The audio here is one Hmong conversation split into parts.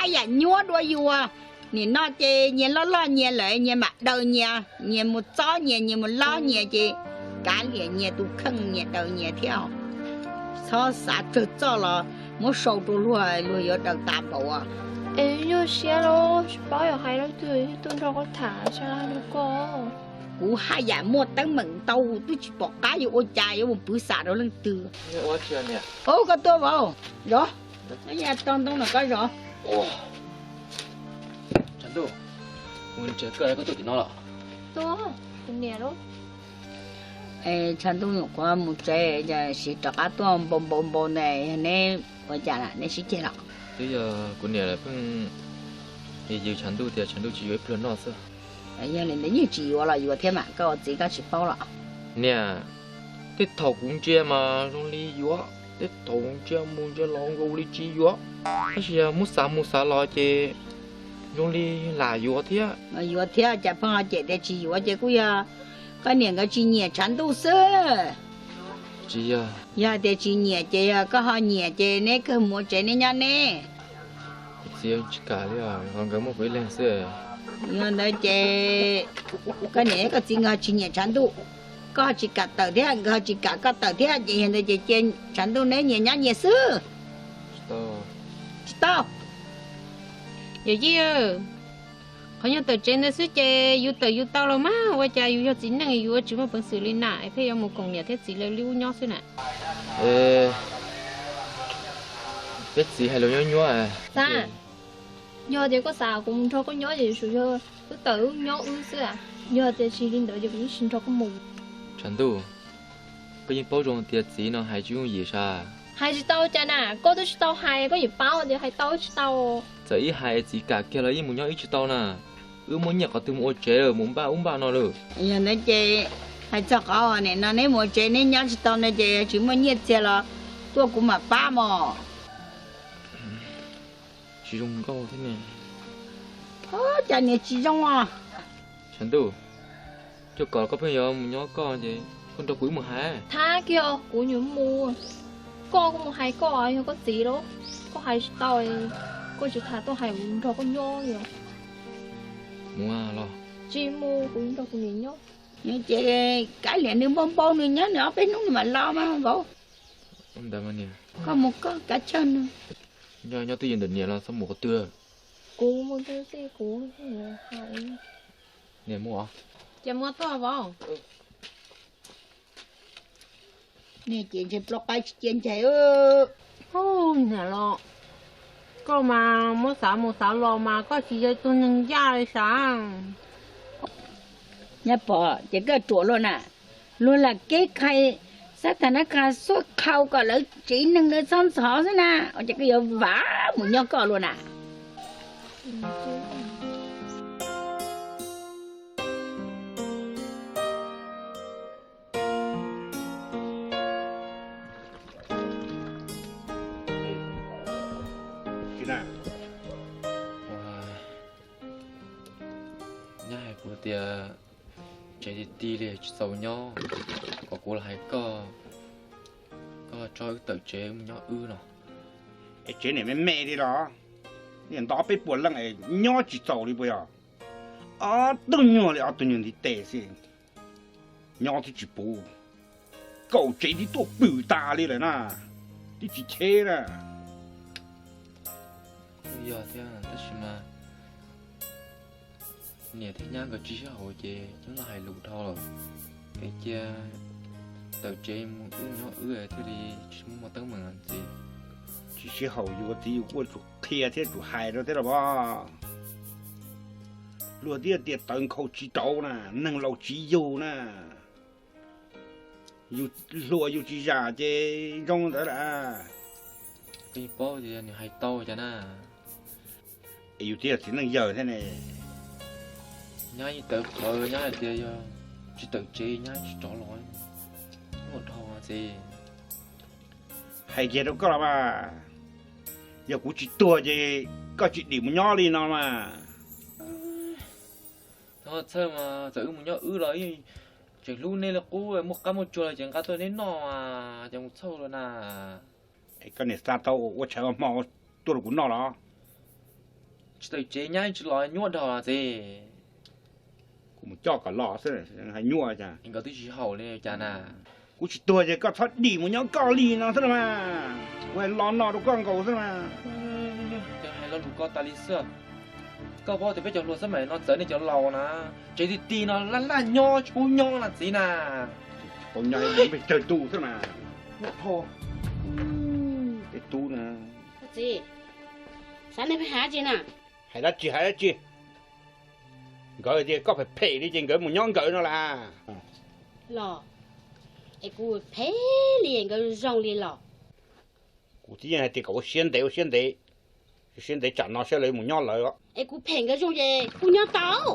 Haj yam nyuaj dua yus. Nim no ces nyias loj loj nyias lawm, nyias mam daws nyias, nyias mus txob nyias, nyias mus lob nyias ces kav liam nyias tus kheej, nyias daws nyias thiab. Txhob xav tsawg txoj los muab sau rau luag, luag yuav daws tas npaum. Es nyuaj siab los tsis paub yuav hais leej twg tuaj nrog koj tham sab laj nrog koj. Kuv haj yam muaj teeb meem ntau, twb tsis pom qab yuav ua cas yuav mus pwv xam rau leej twg. Ub, koj tuaj vauv, zov. Tau ntoo no koj zov. Tshav ntuj, mus tsev koj, koj tuaj tim no los? Tuaj, kuv niam lauj. Tshav ntuj nyuam qhuav mus tsev, siv rov qab tuaj npau npau npau ntawd, yog neb ua cas na, neb sib ceg los? Twb yog kuv niam lawv pheej yws tshav ntuj tias tshav ntuj tsis yuav ib pluag noj xwb. Yog li ntawd yeej tsis yuav los yuav thiab mas, koj ua txiv koj tsis paub los? Niam, tej thaum kuv ntsia mas zoo li yuav, tej thaum ntsia mus ntsia los nkaus li tsis yuav. Tab sis yog muab xav mus xav los ces zoo li lam yuav thiab. Yuav thiab, cas pheej ho cem tias tsis yuav ces kuj yog koj niam nkawd tsis nyiam tshav ntuj xwb. Tsis yog. Yog tias tsis nyiam ces yog koj ho nyiam ces neb kawg mus ua tsev neb nyob neb. Txiv tsis kam li os, nkawd muaj kuv ib leeg xwb. Yog ntawd ces koj niam koj txiv nkawd ho tsis nyiam tshav ntuj, koj ho tsis kam tawm thiab nkawd ho tsis kam koj tawm thiab ces yog ntawd ces cia tshav ntuj neb nyias nyob nyias xwb. Tsis tau. Yawm yij, qhov nyuag tawm tsev ntawd xwb ces yus tawm yus tau los mas, ua cas yus yog txiv neej yus ua tsis muaj peev xwm li na, es pheej yuav mus koom niam thiab txiv lawv li ub nyob xwb na. Peb txiv hais lus nyuab nyuab. Xav, yog tias koj xav kuv mus nrog koj nyob ces yuav tsum yog wb tawm wb nyob wb xwb. Yog tias tsis li ntawd ces kuv yeej tsis nrog koj mus. Tshav ntuj, koj yeej paub zoo tias txiv no hais tsis yooj yim sas. Hais tsis tau cas na, koj twb tsis tau hais koj yeej paub tias hais tau tsis tau. Txawm ib hais txiv kam kiag los yeej mus nyob wb tsis tau na. Wb muaj nyiaj qhov twg mus ua tsev lawm, mus npaj ub npaj no lawm. Yog ntawd ces hais txog qhov nim no neb mus ua tsev neb nyob tsis tau no ces tsis muaj nyiaj txiag los tuaj kuv mam pab mos. Tsis zoo nkauj thiab ne. Cas niam tsis zoo os. Tshav ntuj, coj kom koj pheej yuav mus nyob koj ces koj nrog kuv wb mus hais. Thab kiag kuv nyuam mus, koj kuj mus hais koj, yog koj txiv lauj, koj hais tsis tau, koj tsis tham tuaj hais kuv nrog koj nyob yog. Mus los. Tsis mus, kuv nrog kuv niam nyob. Ces kav liam nws npau npau nws nyob nws ob peb hnub nws mam los mas vauv. Ntawd mas niam. Koj mus koj kav tsawg nws. Nyob nyob twj ywm ntawm niam los txhob mus qhov twg. Kuv mus twg xij kuv hais. Niam mus os. Ces mus tuaj vauv. Nej ces ntshe plaub qaib tsis cia ntsais. Niam los, koj mas muab xav mus xav los mas koj tsis yog tus neeg ncaj li sav. Nyab Pov, ces koj ruam luaj na, luag lam kev khai xab tha nab qha xuab khau kom lawv tsev neeg lawv txhob ntxhov xwb na, ua cas koj yuav vam mus nyob koj luaj na. Nyab hais kuv tias tsev ti ti li tsis txaus nyob, kom kuv los hais koj, koj tso wb tawm tsev mus nyob wb no. Es tsev niam me me li los, niam nto peb puas leej es nyob tsis txaus li puas yog? Ob tug nyuag li ob tug nyuag ntiv tes xwb, nyob twb tsis puv, kaum tsev twb tuaj pwm tas li lawm na, twb tsis cheb na. Yog thiab tab sis mas niam thiab nyab nkawd tsis sib haum ces hnub no hais lus dhau lawm, es cia tawm tsev mus wb nyob wb thiaj li tsis muaj teeb meem ntxiv. Tsis sib haum yus ua txiv yus kuj tsum qhia thiab tsum hais rau thiab los as. Luag twb tias tawv nkhaus tsis rauv na, neeg laus tsis yug na. Yus hluas yus tsis zam ces zoo ntawd lawm. Koj yeej paub tias nws hais tau cas na. Es yus twb yog txiv neej yawg thiab ne. Nyab yeej tawv qhawv, nyab hais tias yog tsis tawm tsev nyab tsis rov los, muaj dhau xwb. Hais kiag rau koj los mas, yog kuv tsis tuag ces koj tsis dim mus nyob li no mas. Txhawj mas txawm wb mus nyob wb los tseem hlub nej li qub, muaj qab muaj tsua los ces nqa tuaj neb noj, ces mus txhawj los na. Es koj niam xa tau ua tshais ua hmo tuaj rau kuv noj los? Tsis tawm tsev nyab tsis los nyuaj dhau los txiv. Kuv mus coj kom los xwb, hais nyuaj cas. Nkawd twb tsis haum li cas na. Kuv tsis tuag ces koj txhob dim mus nyob koj li no xwb na mas. Kuv hais los no rau koj nkaus xwb na. Ces hais lo lus ko tas li xwb. Koj paub tias peb cov hluas xab maim no txawv nej cov laus na, tsev ti ti no laj laj nyob tsis pub nyob na txiv na. Tau nyob peb cawg tub xwb na. Peb tub na. Txiv, xav nej pheej hais dab tsi na? Hais dab tsi hais dab tsi? Nkawd tias koj phem phem li ces nkawd mus nyob nkawd no las. Los, es kuv phem li nkawd zoo li los? Kuv twb yeej hais tias kom ua siab ntev ua siab ntev, siab ntev tsam no saib lawv mus nyob lawv. Es kuv phem nkawd zoo ces kuv nyob tau.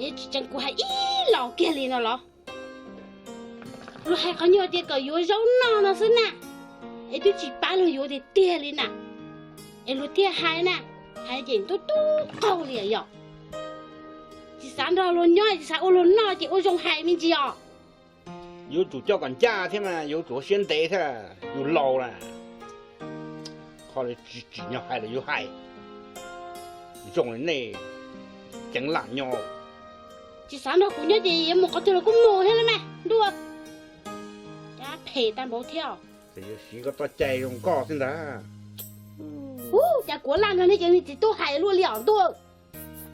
Es tsis tseem kuv hais ib los kiag li no los? Luag hais qhov nyuag tias kom yuav zaub noj no xwb na, es twb tsis pab luag yuav tiag tiag li na. Es luag thiaj hais na, hais ces tub tub qaug li yom. Tsis xav nrog luag nyob tsis xav ua luag noj ces ua zoo hais me ntsis os. Yuav tsum coj kom ncaj thiab mas yuav tsum ua siab ntev thiab, yus laus lawm. Qhov tsis tsim nyog hais los yuav hais. Zoo li nej ceev lam nyob. Tsis xav nrog kuv nyob ces yuav mus qhov twg los kuj mus thiab na mas ntuj. Cas phem tag npaum thiab. Ces yuav siv koj txoj cai zoo koj xwb ntag. Ub, cas kuv laj nrog nej ces nej tsis tuaj hais luaj li os ntuj.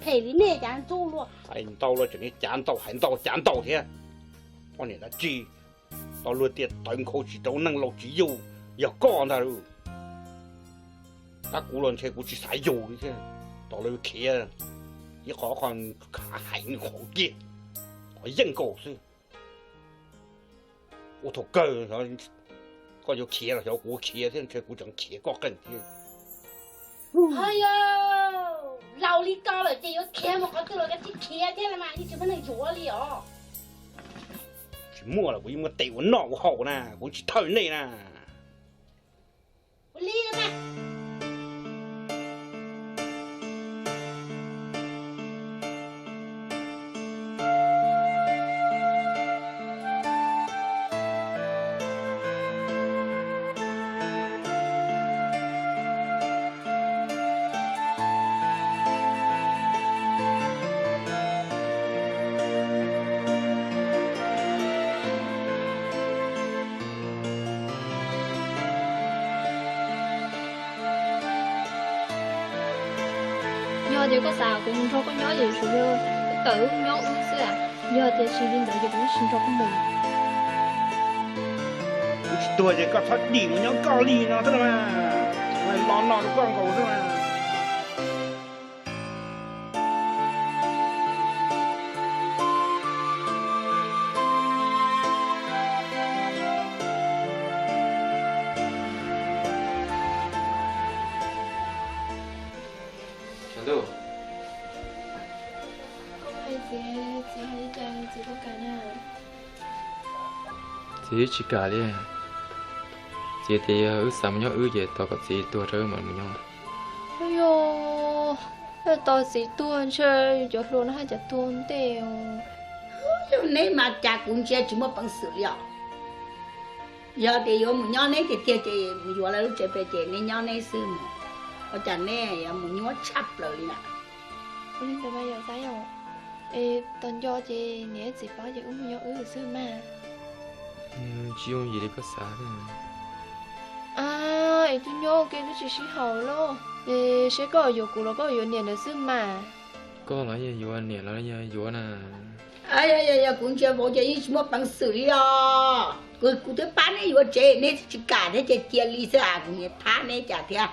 Phem li nej cas ntxub luaj. Hais ntau los tseem cav ntau, hais ntau cav ntau thiab. Poj niam dab tsi, tau luag tias tawv nkhaus tsis rau neeg laus tsis yug, yog koj ntag. Tab kuv los ntshe kuv tsis xav yug li thiab. Tau lawv khiav ib qho qho khav heev qhov kiag, qhov yeej nkaus xwb. Ua thaum kawg koj yuav khiav los xyov kuv khiav thiab, ntshe kuv tseem khiav koj qeej thiab. Hos yog laus li ko lawm ces yuav khiav mus qhov twg los kav tsij khiav thiab mas, yeej tsis muaj neeg yuav li os. Tsis muaj los kuv yeej muaj tes ua noj ua haus na, kuv tsis thawj nej na. Ua li na. Yog tias koj xav kuv mus nrog koj nyob ces tsuas yog koj tawm wb nyob wb xwb. Yog tias tsis li ntawd ces kuv tsis nrog koj mus. Kuv tsis tuag ces koj txhob dim mus nyob koj li no xwb na. Los no rau koj nkaus xwb na. Txiv tsis kam li. Txiv tias yog wb xav mus nyob wb ces tos kom txiv tuag rau wb mam mus nyob. Yog tos txiv tuag ntshe yus cov hluas no haj tseem tuag ntej. Yog neb mas cas kuv ntsia tsis muaj peev xwm li os. Yog tias yuav mus nyob neb tiag tiag ces mus yuav lawv lub tsev pem ces neb nyob neb xwb mas, ua cas neb yuav mus nyuaj tshaj plaws li na. Ua li ntawd mas yog Xab yom, es tos nco ces niam txiv paub ces wb mus nyob wb xwb mas. Tsis yooj yim li koj xav. A, es twb nyob ua ke twb tsis sib haum lawm, es seb koj yuav kuv los koj yuav niam ntawd xwb mas. Koj los yog yuav niam los yog yuav na. Yog kuv ntsia vauv ces yeej tsis muaj peev xwm li os. Kuv twb pab neb yuav tsev neb tsis kam thiab ces cia li xwb, kuv niam thab neb cas thiab.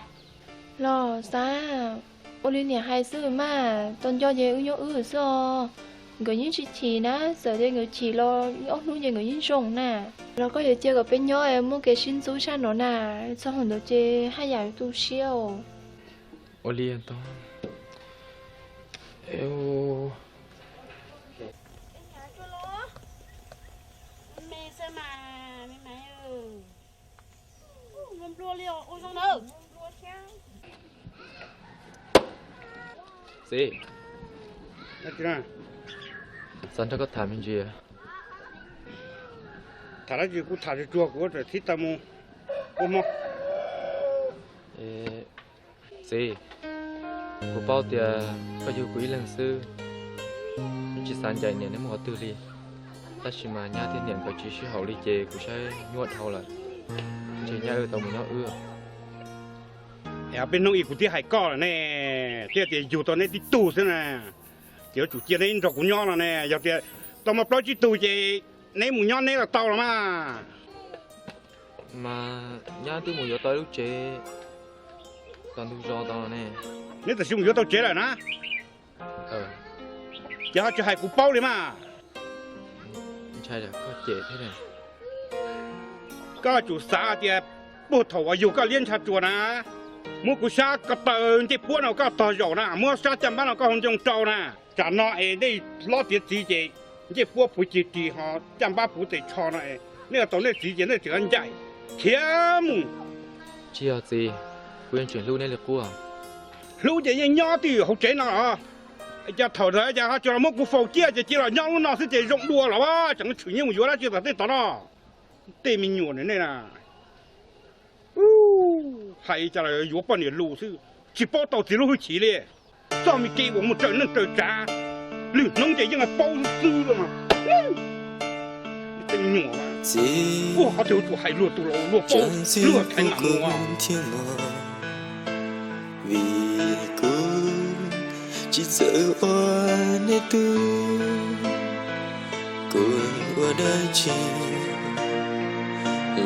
Los Xab, ua li niam hais xwb mas, tos nco ces wb nyob wb xwb os. Nkawd yeej tsis chim na, txawm tias nkawd chim los ob hnub ces nkawd yeej zoo na. Los koj yuav cia kom peb nyob muaj kev sib ntxub sab no na, txog hauv ntawd ces haj yam tu siab. Ua li tau. Txiv, xav nrog koj tham me ntsis. Tham dab tsi? Kuv tham tsuag tsuag kuv txawm thib tau mus ua hmo. Txiv, Kuv paub tias koj yug kuv ib leeg xwb, tsis xav ncaim niam neb mus qhov twg li. Tab sis mas nyab thiab niam nkawd tsis sib haum li ces kuv saib nyuaj dhau lawm, ntshe nyab wb tau mus nyob wb. Peb hnub ib kuv thiaj hais koj lawm ne, thiaj tias yug tau neb tib tug xwb na, ces yuav tsum cia neb nrog kuv nyob no ne. Yog tias tau muaj plaub tsib tug ces neb mus nyob neb los tau los mas. Mas nyab twb mus yuav tau ib lub tsev tom ntug zos tau ne. Neb tam sim mus yuav tau tsev lawm na? Ces ho tsis hais kuv paub li mas. Ntshai koj cem thiab. Koj tsum xav tias puag thaum uas yug koj liab ntsha tsuas na, muab kuv sab ko taw ncej puab no koj tog zaum na, muab sab caj npab no koj hau ncoo rau na. Tsam no es dej hlob tiav txiv ces ncej puab puv cig ris ho caj npab puv tes tsho no, nej tau nej txiv ces nej tseem ncaim khiav mus. Tsis yog txiv, kuv yeej tseem hlub neb li qub. Hlub ces yeej nyob twj ywm hauv tsev no los. Cas thaum ntawd cas ho tsuas los muab kuv faus ciaj ces cia los nyob lub no xwb ces zoo dua los tseem tshwm nyiaj mus yuav dab tsi tom tej tod no. Tej me nyuam nej na. Hais cas los yuav poj niam lus xwb, tsis paub tau txiv lub hwj chim li. Txoj me kev uas mus raws neej raws tsav, lwm hnub ces yeej paub xwb xwb los mas. Tej me nyuam, kuv ho tseem tsum hais luag tus laus luag paub luag thev mam mus. Vim kuv tsis txawj ua nej tug, kuv ua dab tsi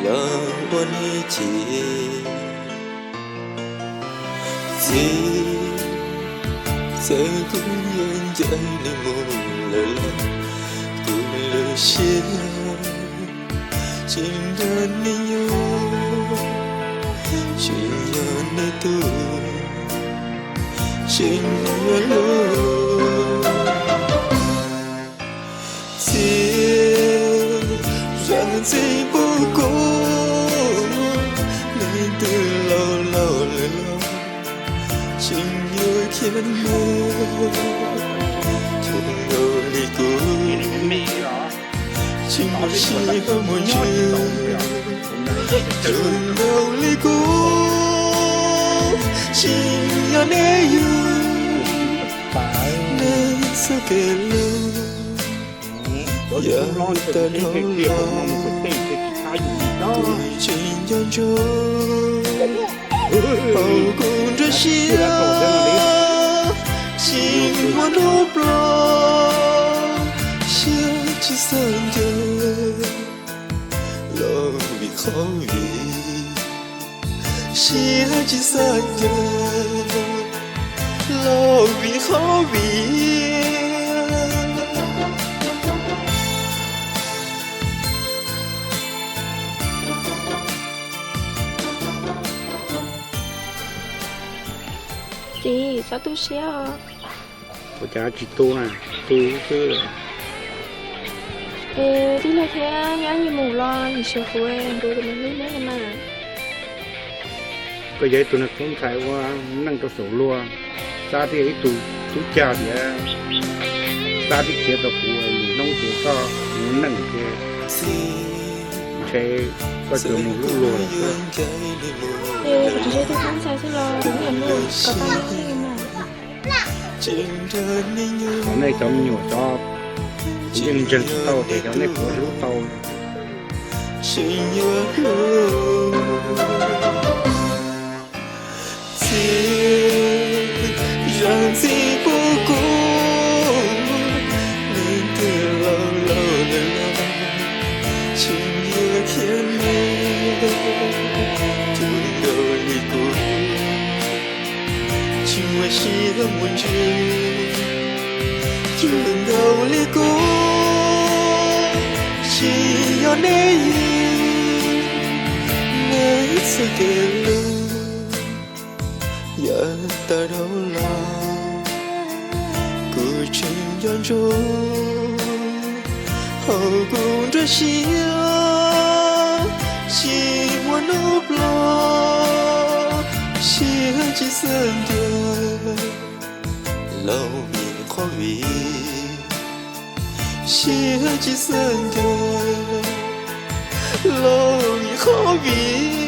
los ua nej chim. Txiv, txawm kuv yuav ncaim nej mus lawm los kuv lub siab tsis nrog nej nyob, tsis yog nej tug, tsis yog hlub. Txiv, zam txim pub kuv, leej twg laus laus lawm los tsis yuav thiab ne, tsis nkaus li kuv, tsis muaj sij hawm mus ntsib, tsis nkaus li kuv, tsis yog nej yug, nej txoj kev hlub. Yav tag dhau los kuv tseem nco ntsoov, hauv kuv nruab siab tsis muaj hnub plob, siab tsis xav ncaim los vim qhov vim, siab tsis xav ncaim los vim qhov vim. Txiv, txhob tu siab os. Ua cas tsis tu na, tu xwb. Es tij laug thiab nyab yuav mus los nim sis kuv nrog tus me hlub neb no mas. Koj yog ib tug neeg qub ntxhais ua neej rau saum luag, xav tias ib tug tub cag tias xav tib khiav tau kuv, hnub ces koj mus neej ces ntshe koj tsuas mus hlub luag lawm xwb. Es kuv tsis yog ib tug qub ntxhais xwb los kuv yeej hlub kom tau nej ib leeg mas. Qhov nej cov me nyuam cov, kuv yeej ntseeg tsis tau tias cov nej puas hlub tau. Txiv, zam txim pub kuv, leej twg laus laus lawm los tsis yuav thiab ne, tsis nkaus li kuv, tsis muaj sij hawm mus ntsib, tsis nkaus li kuv, tsis yog nej yug, nej txoj kev hlub. Yav tag dhau los kuv tseem nco ntsoov, hauv kuv nruab siab tsis muaj hnub plob, siab tsis xav ncaim los vim qhov vim, siab tsis xav ncaim los vim qhov vim.